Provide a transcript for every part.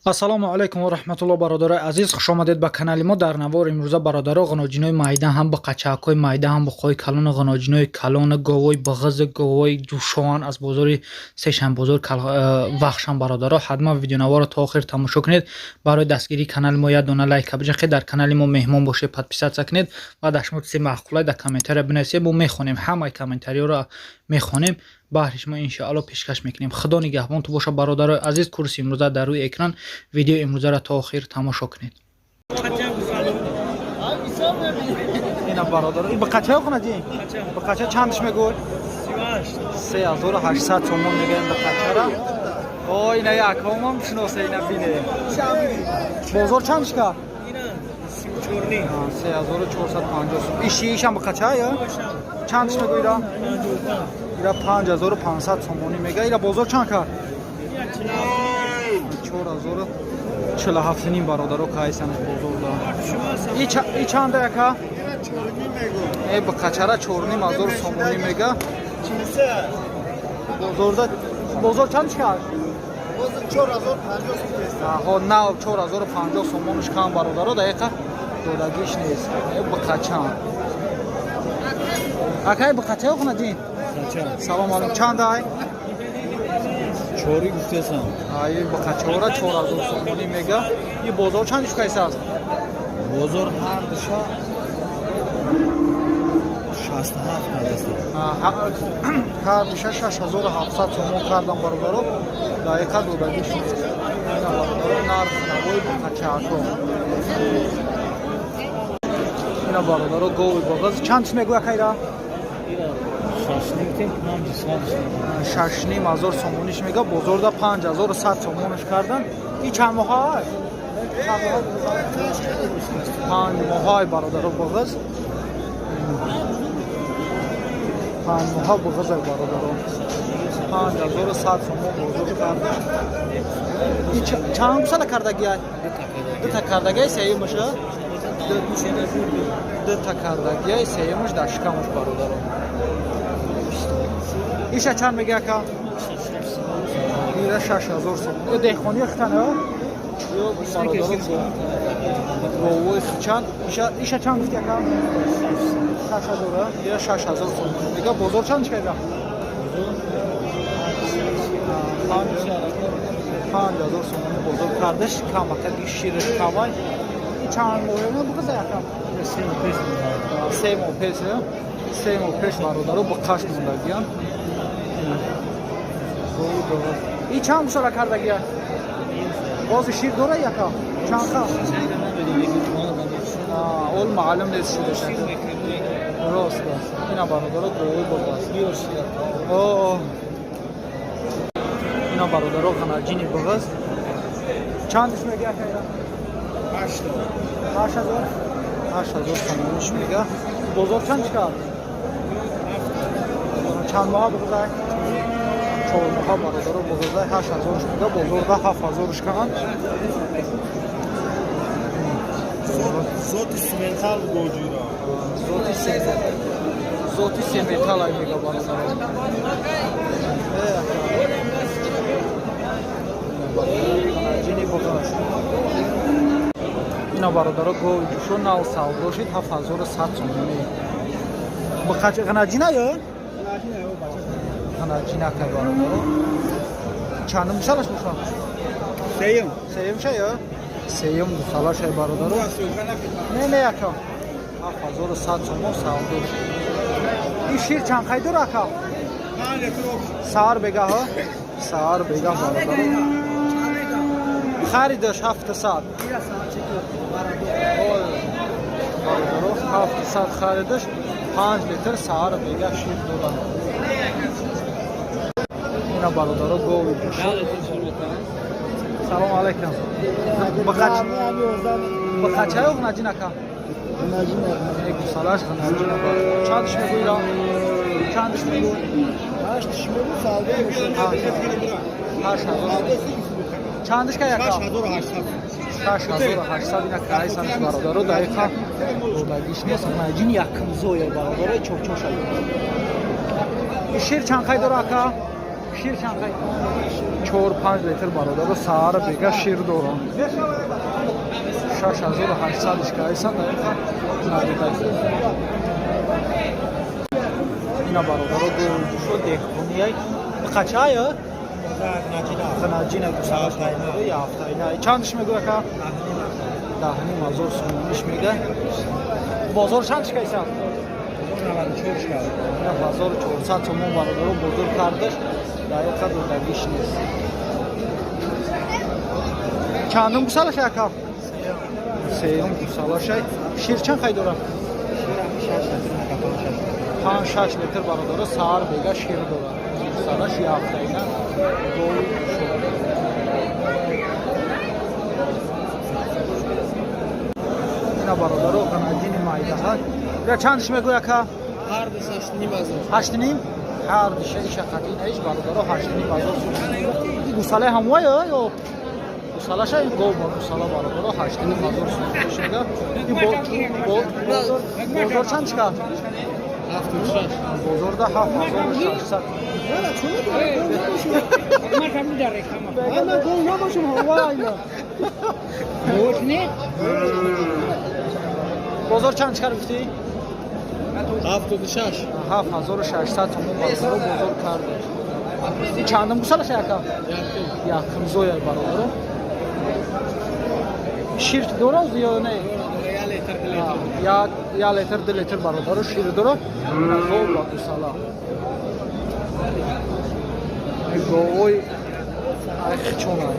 Ассалому алайкум ва раҳматуллоҳ, бародарои азиз, хуш омадед ба канали мо. Дар навори имрӯза, бародаро, ғаноҷинои майда ҳам, буқачаакҳои майда ҳам, буқҳои калону ғаноҷинои калону говои бағизу говои ҷӯшоан аз бозори сешанбозор Вахшам. Бародаро, ҳатман видеонаворро то охир тамошо кунед. Барои дастгирии канали мо як дона лайка биҷақед, дар канали мо меҳмон бошед, подписаться кунед ва дар шумо чизе маъқулай дар комментария бинависед. Мо мехонем, ҳамаи комментариёро мехонем, баҳри шумо иншоалло пешкаш мекунем. Худо нигаҳбонту боша, бародарои азиз. Курси имрӯза дар рӯи экран, видеои имрӯзаро то охир тамошо кунед. Ина, бародаро, и бақачаё хунади, бақача чандш мегӯй? 3800 сомон мегӯем бақачара. О, ина якомам шиноса, ина бине. Бозор чандш кард? 3450 сом. Иши, ишам бақача ё чандш мегӯй? Ира 5500 сомонӣ мега. Ира бозор чанд кард? 4047 ним, бародаро, кайсанаш бозор да. И чанда, яка? Э, бақачара 4500 сомонӣ мега. Бозорда бозор чанд кард? Ҳо, нав 4050 сомонаш кам, бародаро, дақиқа додагиш нест. Э, бақача, акай, бақачаё хунадин. Салом алейкум, чандай? Чори гуфтесам. Ай, бақачаора 4000 сомонӣ мега. И бозор чанд шукайса аст? Бозор ҳар душа 67 кардастам. Ҳар душа 6700 сомон кардам, бародаро, дақиқа додагиш нест. Ина, бародаро, нархи навои бақачаako. Ина, бародаро, гови бағаз чанд мегӯя, кайра? 6500 сомониш мега, бозорда 5100 сомониш кардан. И чанд моҳай? 5 моҳай, бародаро, бағаз 5 моҳа бағазай, бародаро, 5100 сомон бозор кардан. И чанд гусала кардагиай? Дута кардагиай, сеюмаша, дута кардагиай, сеюмаш дар шикамаш, бародаро. Иша чанд мега, ака? Ира 6000 сомон. Ё деҳқони хитана, ё, бародаро, говои хичанд. Иша чанд гуфти, ака? 6000. Ира 6000 сомон мега. Бозор чанд чикайда? 5000 сомони бозор кардаш. Камакаги шириш камай. И чанд моҳ буғиза, ака? 3 моҳ пеш, 3 моҳ пеш, бародаро, бо қаш мондагиян. И чанд гусала кардагия? Бози шир дора, яка? Чанд ха? Ол маълум нест шираш. Рост аст. Ина, бародаро, гови боғаст. Ина, бародаро, ғанаҷини бағаз чандиш мега? 8000, 8000 сомониш мега. Бозор чанд кард? Чанд моҳа буғизай? 4 моҳа, бародаро, буғизай. 8000-ш мега, бозорда 7000-ш кан. Зоти симентал гоҷира. Зоти симентал ай мега, бародаро. Ҷини буғаз. Ина, бародаро, гови ҷӯшо нав савдо шид, 7100 сомонӣ. Ғанаҷина ё ғанаҷина кай, бародаро? Чандум гусалаш боша? Сеюм. Сеюм ша ё сеюм гусалаш ай, бародаро? Не, не, ака, 7100 сомон савдо шид. Ин шир чанд қай дора, ака? Саҳар бегаҳо, саҳар бегаҳ, бародаро, харидаш 700, бародаро, 700 харидаш, 5 литр саҳар бегаҳ шир дорад. Ина, бародаро, гови ҷӯшо. Салом алайкум. Бақачаё ғнаҷин, ака? Гусалаш ғнаҷина. Чандш мегӯира? Чандш мегӯй? 8000. Чандш ка, яка? 6800. Ина кайсанш, бародаро, дақиқа додагиш нест. Ғнаҷин якмзоя, бародаро, чопчоша. Шир чанд қай дора, ака? Шир чанд қай? 4-5 литр бародаро саҳара бега шир дорам. 6800 кайсан даиқа надода. Ина бародаро гӯшо деҳқонияй. Қачая? Ғнаҷина гусалаш бародаро яфтаина. Чандш мегӯя ка? 10,500 сомониш мега. Бозор чанд кайсан? 1400 сомон бародаро бозор кардаш, даиқа додагиш нест. Чандум гусалаш ака? Сеюм гусалашай. Шир чанд қай дорад? 5-6 литр бародаро саҳар бега шир дорад. Гусалаш яфтаина. Гови шуд. Ина бародаро ғанаҷини майдаҳа. Ира чандш мегӯя ака? Ҳар ду 8,5 ҳазор. 8,5? Ҳар душа иша қатъи наиш бародаро 8,5 ҳазор сомон. Гусалаи ҳамвая ё гусалаша ин гов ба гусала бародаро 8,5 ҳазор сомон мега. Ин бозор чанд чика? 76. Бозорда 7600. Гов набошум ҳамвайна. Бозор чанд чикар гуфтӣ? 76. 7600 сомон бародаро бозор карда. Ин чандум гусалаш яка? Якум зоя бародаро. Шир дорад ё не? Як литр, 2 литр бародаро шир дорад. Гов ба гусала. Говой айхчона.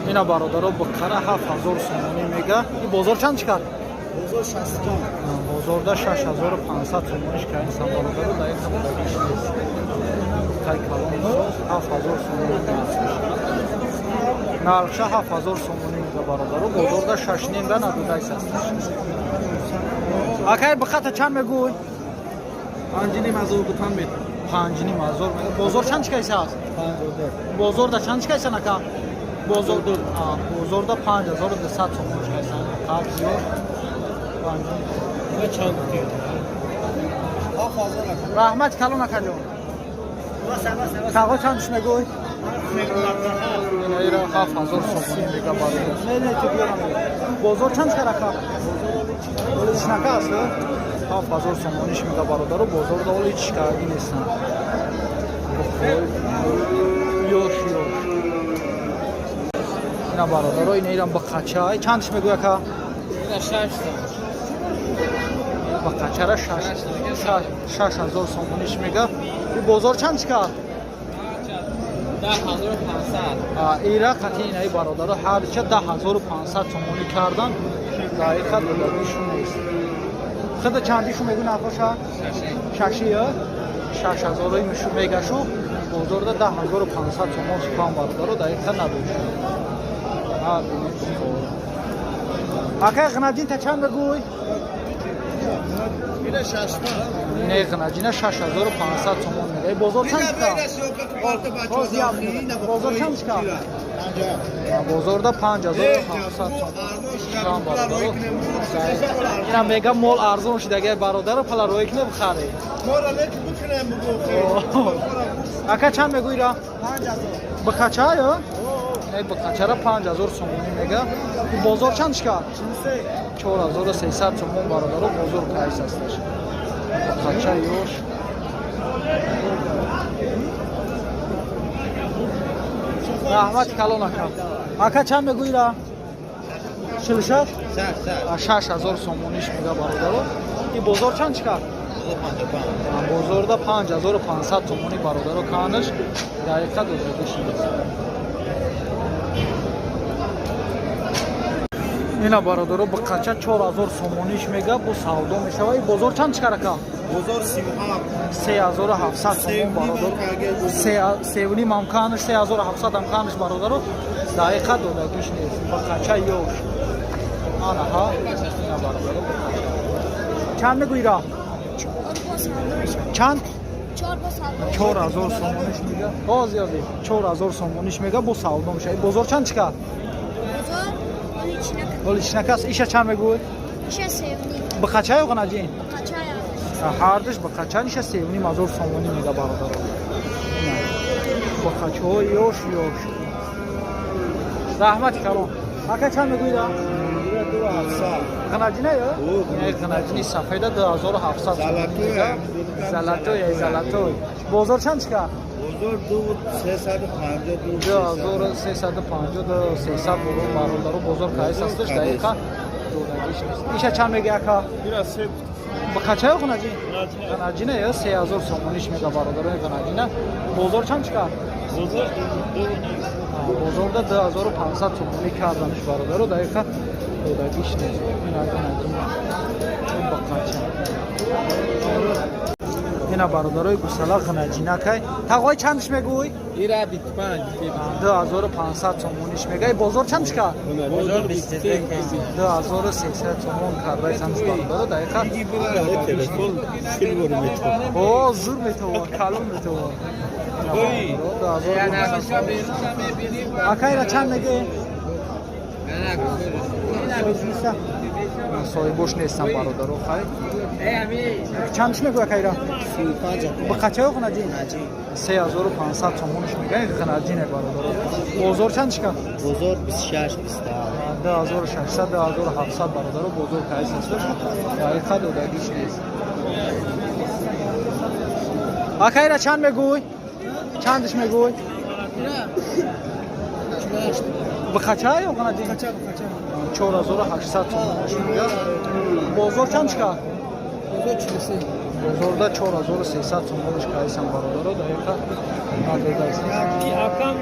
Ина бародаро бақара 7000 сомонӣ мега. Ин бозор чанд чикар? Бозор 65. Бозорда 6500 сомониш кардин сан бародаро, дар ин қадар нест. Қай калон соз 7000 сомонӣ. Нархша 7000 сомонӣ мега бародаро, бозорда 6,5 да надодайс аст. Акай бихата чанд мегӯй? 5,5 ҳазор гутан мед. 5,5 ҳазор мега. Бозор чанд чикайса аст? 52. Бозорда чанд чикайсан ака? Бозор бозорда 5200 сомон чикайсан. Қаб зиёд. Чанд гуфтед? 7000. Раҳмат калон акаҷон. Тағо чандш мегӯй? Ира 7000 сомонӣ мега бародар. Не, не, ту биёрам. Бозор чанд чикар ака? Оли чинака аст? 7000 сомониш мега бародаро, бозорда оли чикарги нестанд. Ёш ёш. Ина бародаро, ина ирам бақача. Чандш мегӯй ака? Ина 6. Бақачара 6000 сомониш мега. И бозор чанд чикар? 10500. Ира қатъи инаи бародаро ҳарча 10500 сомонӣ кардан, даиқа додагишу нест. Худа чандишу мегӯ нархоша? Шаши 6000 мишу мегашу, бозорда 10500 сомон сухан бародаро даиқа надошт. Акай ғнаҷин та чанд мегӯй? Ина 6. Не, ғнаҷина 6500 сомон мега. Бозор чанд чика? Бозор чанд чика? Бозорда 5700 сомон бародаро. Ина мега мол арзон шудагай бародаро, пала рӯй кне бихаре. Ака чанд мегӯй ра? 5000. Бихача ё? Не, бихачара 5000 сомонӣ мега. Бозор чанд чика? 4300 сомон бародаро бозор кайс асташ. Бихача ёш. Раҳмат калон ака. Ака чанд мегӯй ра? 46? 6000 сомониш мега бародаро. Ин бозор чанд чикар? Бозорда 5500 сомонӣ бародаро канаш, дақиқа додагиш нест. Ина бародаро бақача 4000 сомониш мега, бо савдо мешава. Ин бозор чанд чикар ака? Бозор 37. 3700 сомон бародаро. 3,5 ҳам канаш, 3700 ҳам канаш бародаро, дақиқа додагиш нест. Бақача ёш. Ана ҳа, ина бародаро бақача. Чанд мегӯй ра? Чанд? 4000 сомониш мега. Ҳозир ҳозир. 4000 сомониш мега, бо савдо мешава. Бозор чанд чикар? Оли чинакас. Иша чанд мегӯй? Иша 3,5. Бақача ё ғанаҷин? Бақача. Ҳардуш бақача, иша 3,5 ҳазор сомонӣ мега бародаро. Бақачаҳо ёш ёш. Раҳмати калон. Ака, чанд мегӯида? Ғанаҷина ё? Ғанаҷини сафеда 2700. Золотой, золотой. Бозор чанд чика? Бозор 2352. 2350, 300 бародару, бозор кайс ҳасташ, дақиқа додагиш нест. Иша чанд меги, ака? Бақачаё ғанаҷин? Ғанаҷина ё 3000 сомониш мега, бародарои, ғанаҷина. Бозор чанд чика? Бозорда 2500 сомонӣ карданиш, бародаро, дақиқа додагиш нест. Ина ғанаҷина. Бақача. Ина, бародарои, гусала ғанаҷинакай. Тағои, чандиш мегӯй? Ира 25. 2500 сомониш мегай. Бозор чанд чика? Бозор 23. 2300 сомон кардай самш, бародаро, дақиқа. Телефон филмро метавон. О, зур метавон, калон метавон. Акайра чанд меге? Соҳибош нестам, бародаро, хай. Чандш мегӯй, акайра? Бақачаё ғанаҷин? 3500 сомониш мегай, ғанаҷине, бародаро. Бозор чанд чика? Бозор 26, 27. 2600, 2700, бародаро, бозор кайс ҳасташ, дақиқа додагиш нест. Акайра чанд мегӯй? Чандиш мегӯй? Бақача ё ғанаҷин? 4800 сомониш мега. Бозор чанд чика? Бозорда 4300 сомониш кайсам, бародаро, дақиқа надодааст. Акам.